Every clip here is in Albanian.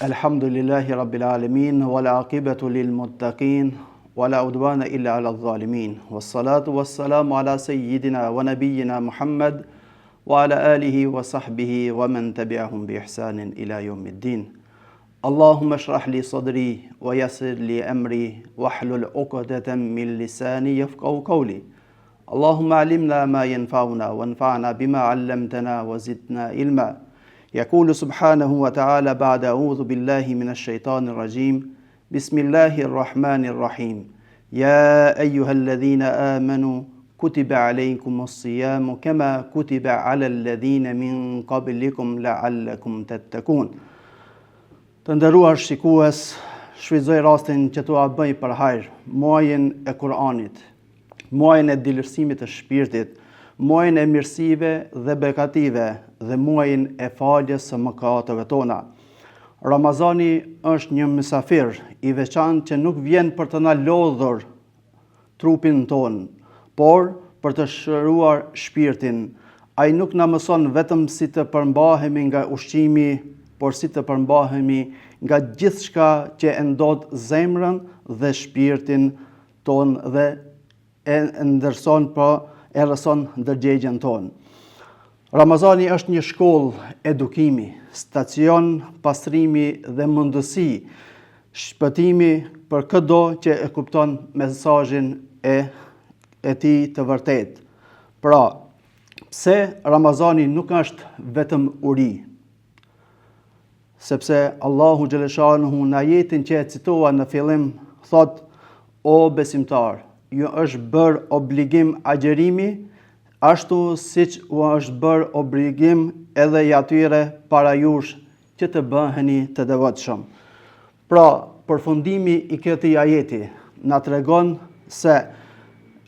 Elhamdulillahi Rabbil Alemin, wal aqibatu lil muttaqin, wala udwana illa ala dhalimin. Wassalatu wassalamu ala sayyidina wa nabiyyina Muhammad wa ala alihi wa sahbihi wa man tabi'ahum bi ihsanin ila yawmiddin. Allahumma shrah li sadri wa yassir li amri wahlul 'uqdatan min lisani yafqahu qawli. Allahumma alimna ma yanfa'una wanfa'na bima 'allamtana wa zidna ilma. Yaqulu subhanahu wa ta'ala ba'da a'udhu billahi minash shaitanir rajim. Bismillahir rahmanir rahim. Ya ayyuhalladhina amanu kutiba alaykumus siyamu kama kutiba 'alal ladhina min qablikum la'allakum tattaqun. Të nderuar shikues, shfrytëzoj rastin që t'ua bëj për hajr muajin e Kur'anit, muajin e dëlirësimit të shpirtit, muajin e mirësive dhe begative dhe muajin e faljes së mëkateve tona. Ramazani është një mysafir i veçantë që nuk vjen për të na lodhur trupin tonë, por për të shëruar shpirtin. Ai nuk na mëson vetëm si të përmbahemi nga ushqimi, por si të përmbahemi nga gjithçka që e ndot zemrën dhe shpirtin tonë dhe e ndërson po errëson ndërgjegjen tonë. Ramazani është një shkollë edukimi, stacion pastrimi dhe mundësi shpëtimi për këdo që e kupton mesazhin e e tij të vërtetë. Pra, pse Ramazani nuk është vetëm uri? Sepse Allahu xheleshanuhu në ajetin që e citova në fillim thotë o besimtarë, ju është bërë obligim agjërimi ashtu siç u është bërë obligim edhe atyre para jush që të bëheni të devotshëm. Pra, përfundimi i këtij ajeti na tregon se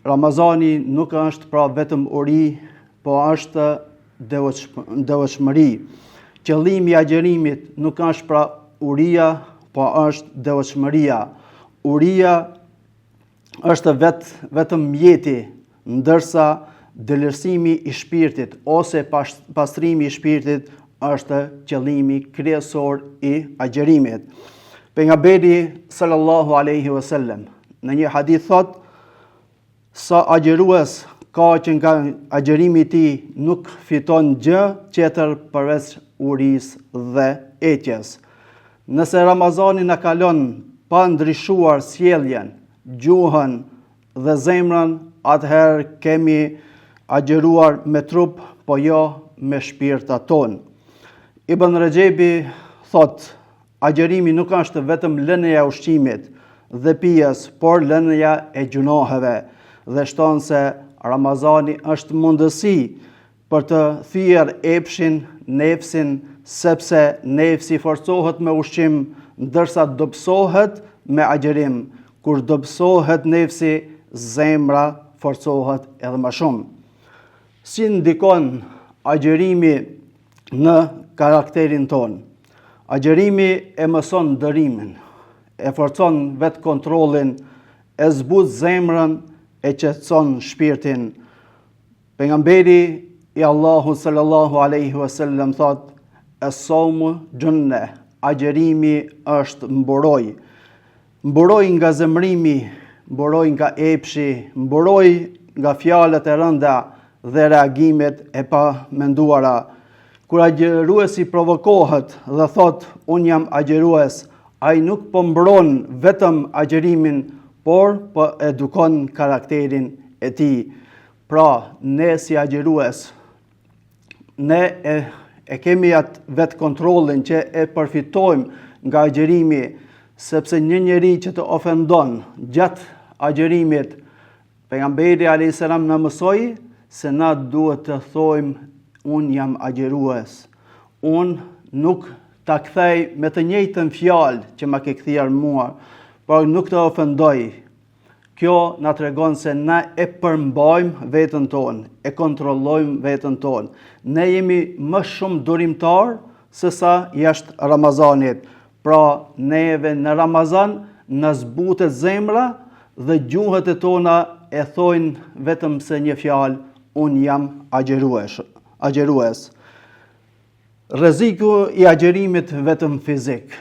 Ramazani nuk është pra vetëm uri, po është devotshmëri. Qëllimi i agjërimit nuk është pra uria, po është devotshmëria. Uria është vet, vetëm mjeti, ndërsa dëlirësimi i shpirtit ose pastrimi i shpirtit është qëllimi kryesor i agjërimit. Pejgamberi sallallahu alaihi wasallam në një hadith thotë sa agjërues ka që nga agjërimi i tij nuk fiton gjë tjetër përveç urisë dhe etjes. Nëse Ramazani na kalon pa ndryshuar sjelljen, gjuhën dhe zemrën, atëherë kemi agjëruar me trup, po jo me shpirtat tonë. Ibn Rexhebi thotë, agjërimi nuk është vetëm lënia e ushqimit dhe pijes, por lënia e gjynaheve dhe shton se Ramazani është mundësi për të thyer epshin, nefsin, sepse nefsi forcohet me ushqim, ndërsa dobësohet me agjërim. Kur dobësohet nefsi, zemra forcohet edhe më shumë. Si ndikon agjërimi në karakterin tonë? Agjërimi e mëson durimin, e forcon vetëkontrollin, e zbut zemrën, e qetëson shpirtin. Pejgamberi i Allahut sallallahu alaihi wasallam thotë: "Es-saumu junne", agjërimi është mburojë. Mburojë nga zemrimi, mburojë nga epshi, mburojë nga fjalët e rënda dhe reagimet e pamenduara. Kur agjëruesi provokohet dhe thotë unë jam agjërues, ai nuk po mbron vetëm agjërimin, por po edukon karakterin e tij. Pra, ne si agjërues, ne e, e kemi atë vetëkontrollin që e përfitojmë nga agjërimi, sepse një njeri që të ofendon gjatë agjërimit, pejgamberi a.s. na mësoi se na duhet të thojmë unë jam agjërues, unë nuk ta kthej me të njëjtën fjalë që ma ke kthyer mua. por nuk të ofendoj. Kjo na tregon se na e përmbajmë veten tonë, e kontrollojmë veten tonë. Ne jemi më shumë durimtar se sa jashtë Ramazanit. Pra, neve në Ramazan na zbutet zemra dhe gjuhët e tona e thojnë vetëm se një fjalë, unë jam agjërues. Agjërues. Rreziku i agjërimit vetëm fizik.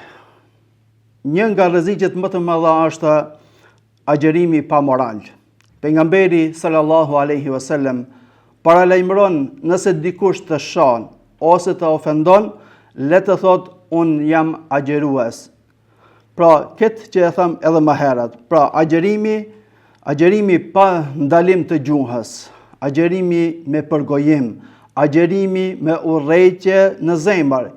Një nga rreziqet më të mëdha është agjërimi pa moral. Pejgamberi sallallahu alaihi wasallam paralajmëron nëse dikush të shan ose të ofendon, le të thotë unë jam agjërues. Pra, këtë që e thamë edhe më herët, pra agjërimi, agjërimi pa ndalim të gjuhës, agjërimi me përgojim, agjërimi me urrejtje në zemër.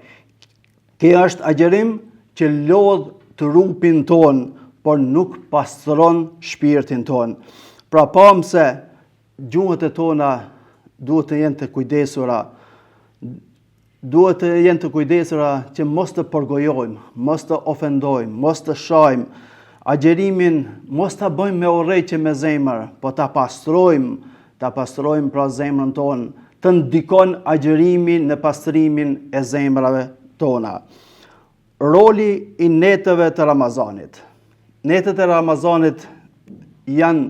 Ky është agjërim që lodh trupin tonë, por nuk pastron shpirtin tonë. Pra pamë se gjuhët e tona duhet të jenë të kujdesura, Duhet të jenë të kujdesura që mos të përgojojmë, mos të ofendojmë, mos të shajmë, agjerimin mos ta bëjmë me urrejtje me zemër, po ta pastrojmë, ta pastrojmë pra zemrën tonë, të ndikon agjërimi në pastrimin e zemrave tona. Roli i netëve të Ramazanit. Netët e Ramazanit janë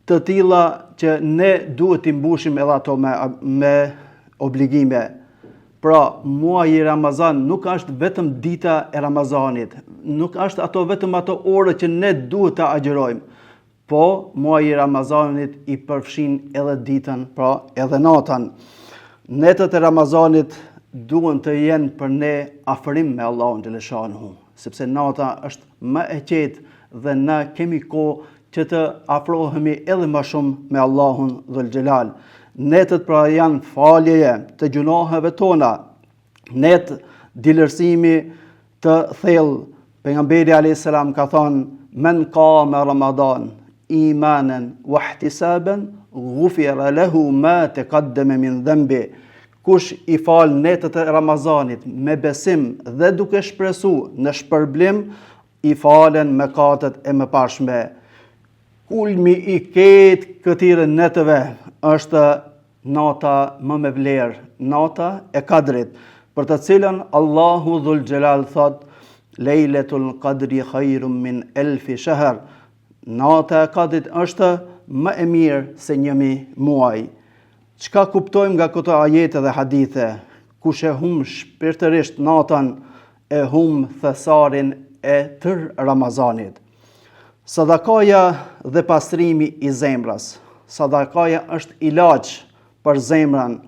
të tilla që ne duhet t'i mbushim edhe ato me, me obligime. Pra, muaji Ramazan nuk është vetëm dita e Ramazanit, nuk është ato vetëm ato orë që ne duhet të agjërojmë, po muaji Ramazanit i përfshin edhe ditën, pra edhe natën. Netët e Ramazanit duhen të jenë për ne afrim me Allahun xheleshanuhu, sepse nata është më e qetë dhe na kemi kohë që të afrohemi edhe më shumë me Allahun dhul xhelal. Netët pra janë faljeje të gjunaheve tona. Netë dilërsimi të thellë. Pejgamberi alayhis salam ka thënë men qama Ramadan imanan wa ihtisaban ghufira lahu ma taqaddama min dhanbi. Kush i fal netët e Ramazanit me besim dhe duke shpresu në shpërblim, i falen mëkatet e mëparshme. Kulmi i krejt këtyre netëve është nata më me vlerë, nata e Kadrit, për të cilën Allahu dhul xhelal thotë Lejletul Kadri khajrum min elfi shehr. Nata e Kadrit është më e mirë se 1000 muaj. Çka kuptojmë nga këto ajete dhe hadithe? Kush e humb shpirtërisht natën, e humb thesarin e tërë Ramazanit. Sadakaja dhe pastrimi i zemrës. Sadakaja është ilaç për zemrën.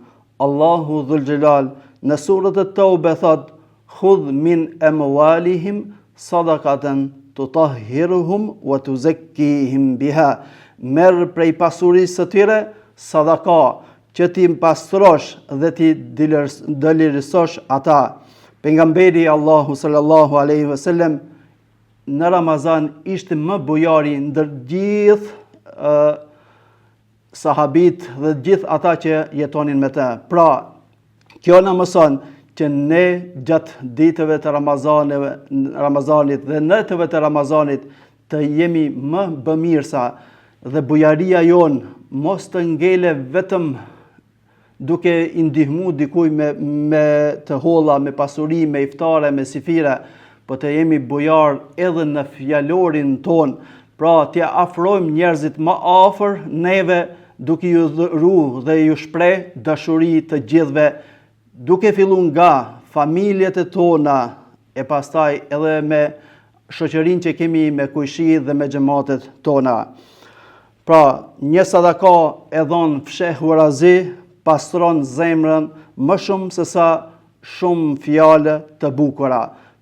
Allahu dhul xhelal në suret et-Teube thotë khudh min emwalihim sadakaten tutahhiruhum wa tuzekkihim biha. Merr prej pasurisë së tyre sadaka që t'i pastrosh dhe t'i dëlirësosh ata. Pejgamberi i Allahut sallallahu alaihi wasallam në Ramazan ishte më bujari ndër gjithë sahabit dhe gjithë ata që jetonin me të. Pra, kjo na mëson që ne gjatë ditëve të Ramazaneve, Ramazanit dhe netëve të Ramazanit të jemi më bëmirësa dhe bujaria jonë mos të ngele vetëm duke i ndihmu dikuj me, me të holla, me pasuri, me iftare, me syfyre, po të jemi bujar edhe në fjalorin tonë, pra t'i afrojmë njerëzit më afër neve duke ju dhuru dhe ju shpreh dashuri të gjithëve, duke fillu nga familjet e tona, e pastaj edhe me shoqërinë që kemi me kojshi dhe me xhematet tona. Pra, një sadaka e dhonë fshehurazi, pastron zemrën më shumë se sa shumë fjalë të bukura.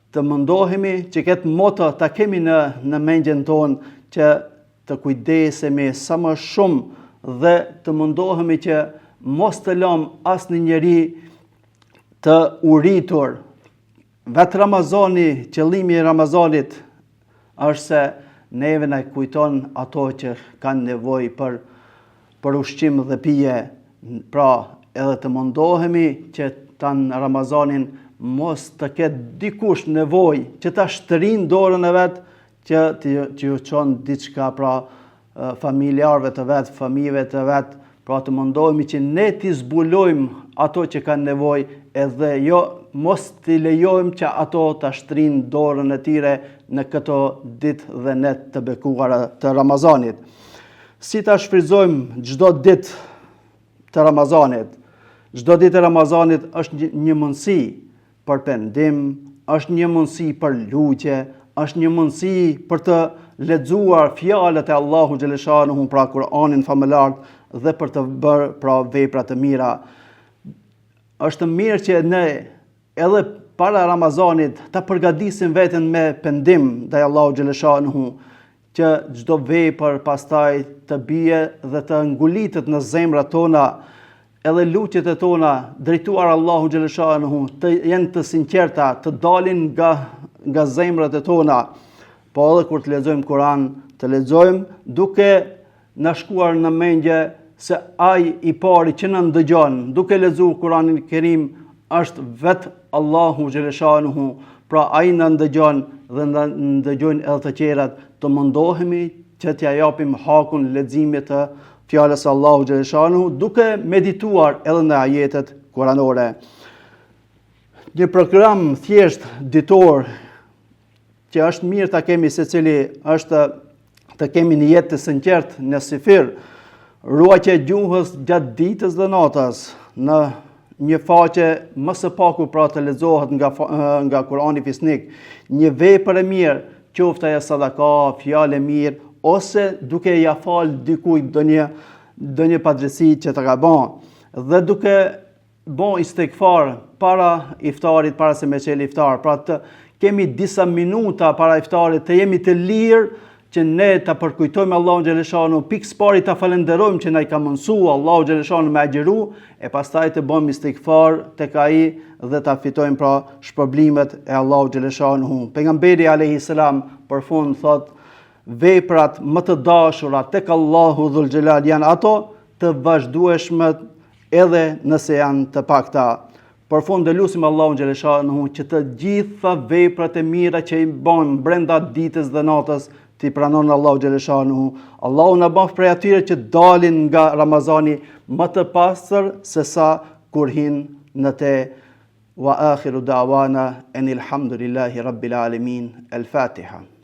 Të mundohemi që këtë moto ta kemi në, në mendjen tonë që të kujdesemi sa më shumë dhe të mundohemi që mos të lamë asnjë njeri të uritur Vetë Ramazani, qëllimi i Ramazanit është se neve na kujton ato që kanë nevojë për për ushqim dhe pije, pra edhe të mundohemi që tanë Ramazanin mos të ketë dikush nevojë që ta shtrin dorën e vet. që t'ju çon diçka pra familjarëve të vet, fëmijëve të vet, pra të mundohemi që ne t'i zbulojmë ato që kanë nevojë edhe jo mos t'i lejojmë që ato ta shtrijnë dorën e tyre në këto ditë dhe net të bekuara të Ramazanit. Si ta shfrytëzojmë çdo ditë të Ramazanit? Çdo ditë e Ramazanit është një mundësi për pendim, është një mundësi për lutje, është një mundësi për të lexuar fjalët e Allahu xheleshanuhu pra Kur'anin famëlartë dhe për të bërë pra vepra të mira. Është mirë që ne edhe para Ramazanit ta përgatisim veten me pendim ndaj Allahu xheleshanuhu që çdo vepër pastaj të bie dhe të ngulitet në zemrat tona edhe lutjet e tona drejtuar Allahu xheleshanuhu të jenë të sinqerta, të dalin nga nga zemrat e tona. Po edhe kur të lexojmë Kur'an, të lexojmë duke na shkuar në mendje se ai i pari që na ndëgjon duke lexuar Kur'anin Kerim është vetë Allahu xheleshanuhu, pra ai na ndëgjon dhe na ndëgjojnë edhe të tjerat, të mundohemi që t'ia japim hakun leximit të fjalës së Allahu xheleshanuhu duke medituar edhe në ajetet kuranore. Një program thjesht ditor që është mirë ta kemi secili është të kemi një jetë të sinqertë në syfyr, ruajtje e gjuhës gjatë ditës dhe natës, në një faqe më së paku pra të lexohet nga, nga Kurani Fisnik, një vepër e mirë, qoftë ajo sadaka, fjalë e mirë, ose duke ia falë dikujt ndonjë, ndonjë padrejtësi që të ka ba, dhe duke bo istigfar para iftarit, para se me çel iftar. Pra të kemi disa minuta para iftarit, të jemi të lirë që ne ta përkujtojmë Allahun xheleshanuhu, pikë së pari ta falënderojmë që na i ka mundësu Allahu xheleshanuhu me agjëru, e pastaj të bëjmë istigfar tek ai dhe ta fitojmë pra shpërblimet e Allahu xheleshanuhu. Pejgamberi alayhi salam për fund thotë veprat më të dashura tek Allahu dhul xhelal janë ato të vazhdueshmet edhe nëse janë të pakta. Për fund e lusim Allahun xheleshanuhu që të gjitha veprat e mira që i bëjmë brenda ditës dhe natës t'i pranon Allahu xheleshanuhu. Allahu na bëftë prej atyre që dalin nga Ramazani më të pastër se sa kur hin në te. Wa akhiru da'wana enil hamdulillahi rabbil alamin. El Fatiha.